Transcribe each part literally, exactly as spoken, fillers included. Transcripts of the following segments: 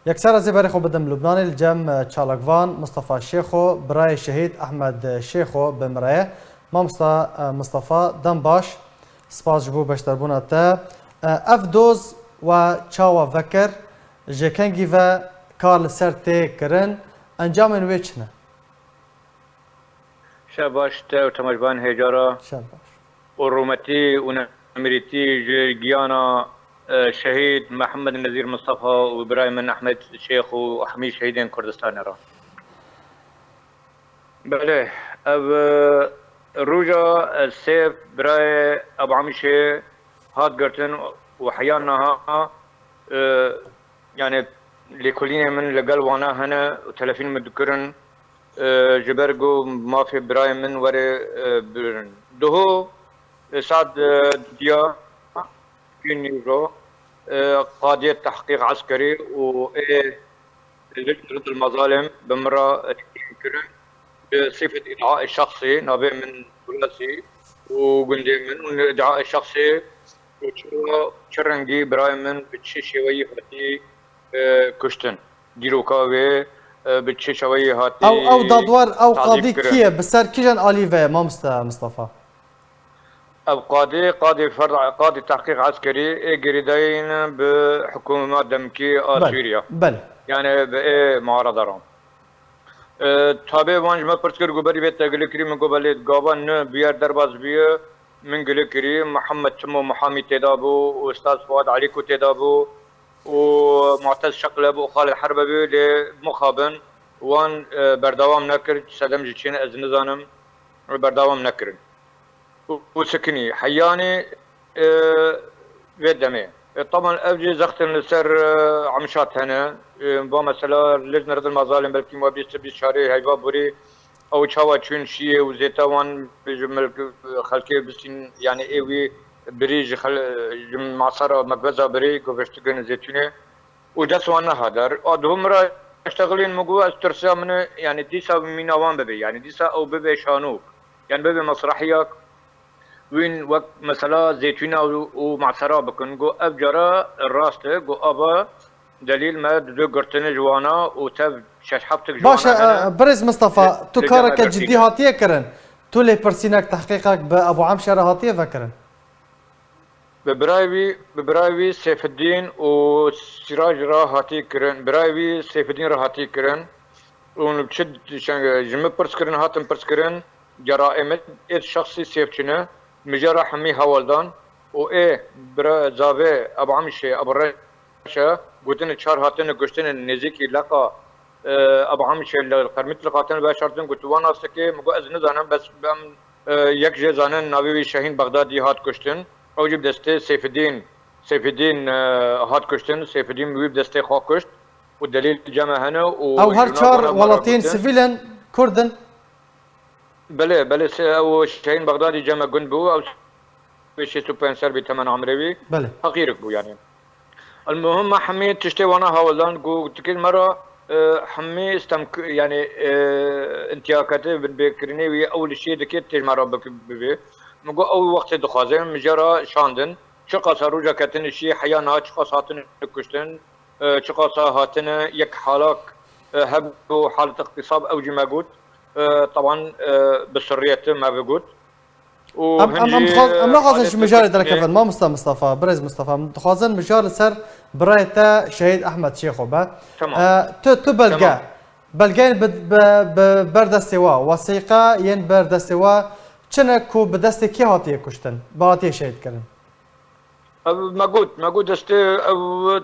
Yekser ez ê berê xwe bidim Lubnanê, li cem, e, çalakvan Mistefa Şêxo, birayê şehîd Ehmed Şêxo bi min re ye. Mamosta, e, Mistefa, dem baş. Spas ji bo beşdarbûna te. E, ev doz we çawa vekir? Ji kengî ve kar li ser tê kirin? Encamên wê çi ne? Şev baş te û temaşevanên hêja re. Şev baş. Û rûmetî û nemirîtî ji giyana, e, şehîd Mihemed Nezîr Mistefa û birayê min Ehmed Şêx û hemî şehîdên Kurdistanê re. Belê, ev, e, roja, e, sêv birayê Ebu Amîşê hat girtin û heya niha, e, yani lêkolînê min li gel wana hene û telefîn min dikirin, e, ji ber ku mafê birayê min were, e, birin. Duho, e, saet, e, diya, nîro, e, qadiyê tehqîq eskerî û ê Rid, Rid el Mazalim bi min re, e, kirin. Bi sifet îdiaê şexsî, navê min Gulesî û gundê min û îdiaê şexsî û çawa, çi rengî birayê min bi çi şêweyî hatî, e, kuştin. Dîroka wê, e, bi çi şêweyî hatî Ew, ew dadwer, ew tazîb qadî kirin. Kî ye? Bi ser kîjan alî ve ye, mamoste Mistefa? Ev qadî, qadî ferda, qadî tehqîq eskerî ê girêdayî ne bi hikûma demkî a Belê, Sûriye. Belê. Yani bi ê muarada re. E, tabê wan ji me pirs kir, ku berî vê te gilî kirî, min got, belê, gava ne bûyer derbas bûye, min gilî kirî, Mihemed Timo Muhamî têda bû, û Ustaz Fuad Elîko têda bû, û Mu'tez Şeqle bû, û Xalid Herbe bû, lê mixabin wan, e, berdewam nekir, sedem ji çi ne ez nizanim, berdewam nekirin. û, û sikinî heyanî, e, vê demê. E, taban ev jî zextin li ser, e, Amşat hene. E, ba mesela Lijne Rid el Mazalim belkî ma bîst, bîst çarê heyva borî ew çawa çûn şiyê û zêta wan ji milk, xelkê bistîn, yani ê wî birî ji xel-, ji masara mekbeza birî goviştikin zêtûnê. û dest wan neha der. A duhum ra eştexilîn min got, ez tirsiya min e, yani dîsa mîna wan bibe, yani dîsa ew bibe şanok, yani bibe mesrehiyak, wîn wek mesela zeytûna û, û masera bikin. Got, ev cara rast e, got, ava delîl me didu girtine ji wana û tev şeş heftik ji Baş e, wana hene. e, birêz Mistefa, tu kareke cidî hatiye kirin? Tu lêpirsînek, tehqîqek bi Ebu Emşe re hatiye vekirin? Bi birayê wî, bi birayê wî Seyfeddîn û Sîraj re hatî kirin, birayê wî Seyfeddîn re hatî kirin û çi, çi, ji min pirs kirin, hatin pirs kirin, gera ê min ê şexsî sêv çi ne, mijara hemî hewl dan û ê bira zavê Ebu Emşê, Ebu Reşe, gotine çar hatine kuştine nêzîkî leqa, e, Ebu Emşê li Qermît li hatine veşartin, got, tu wan nas dikê? Min got, ez nizanim, bes em, e, yek jê zanin, navê wî Şehîn Bexdadî hat kuştin. Ew jî bi destê Seyfidîn, Seyfidîn, e, hat kuştin. Seyfidîn wî bi destê xwe kuşt û delîl cem me hene û Ew her çar welatiyên sivîl in, Kurd in? Belê, belê, se-, ew Şehîn Bexdadî cem me gund bû, ew wê şêst û pênc ser bî temen amrê wî. Belê. Feqîrik bû yani. El muhim me hemî tiştê wana hawildan ku dikir me re, e, hemî stem k-, yani, e, intiyaketê binbêkirinê wî ew li şiyê dikê têj me re bik-, bibê. Min got ew wextê dixwaze, min jê re şandin. Çiqasa roja ketine şiyê heya niha çiqas hatine kuştin, e, çiqasa hatine yek halak, e, hebû halet iqtîsab ew jî me got. E, taban, e, bi sirriyetê me bigot. Û Em, em, em, hingî, dixwaz-, em e, naxwazin ji mijarê derkevin, mamosta Mistefa, birêz Mistefa. Em dixwazin mijar li ser birayê te Şehîd Ehmed Şêxo be. Tamam. E, tu, tu belge, Tamam. belgeyên bi, bi, bi ber destê wa, wesîqe yên ber destê wa çi ne ku bi destê kê hatiye kuştin, bi hatiye şehîd kirin? Ev me got, me got destê ew,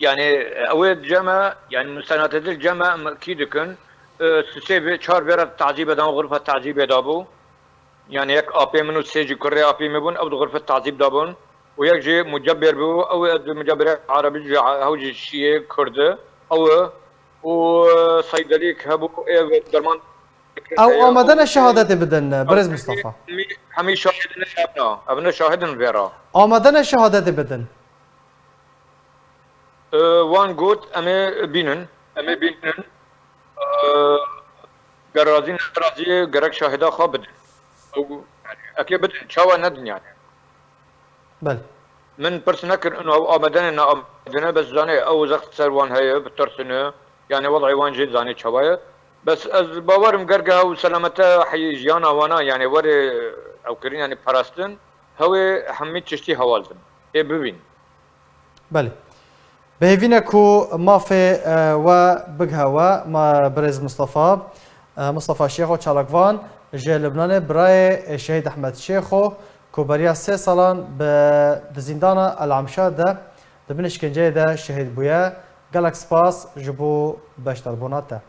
yani, ew ê cem me, yani, mustenatê dil cem me, em kî dikin, e, sisê vê, çar vê re tazîbe dan, xurfa tazîbê dabû. Yani, yek apê min û sê jî kurê apê min bûn, ew di xurfa tazîb dabûn. Û yek jî mucebber bû, ew ê di mucebbere erebî jî, ew jî şiyê kurd e, ew e. Û, e, seydelîk hebû, ê derman Ew amade ne şehadetê bidin, birêz Mistefa? Hemî, hemî şahidin evna, evna şahidin vera. Amade ne şehadetê bidin? E, wan got, em ê bînin, em ê bînin. E, ger razî ne razî, gerek şahida xwe bidin. Ew, yani, eke bidin, çawa nedin yani? Belê. Min pirs nekir ino ew amedene ne amedene, bes zanê ew zext ser wan heye, bi tirsine. Yani wed'ê wan jî zanê çawa ye. Bes ez bawerim gerge ew selamete heyî jiyana wana, yani werê ew kirin, yani parastin, hewê hemî tiştî hewal bin. Ê bibîn. Belê. Bi hêvî ne ku mafê e, we bighe we, ma birêz Mustafa, e, Mustafa Şêxo çalakvan ji Libnanê, birayê Şehîd Ehmed Şêxo ku beriya sê salan bi di zîndana El Amşa de di bin îşkenceyê de şehîd bûye. Gelek spas ji bo beşdarbûna te.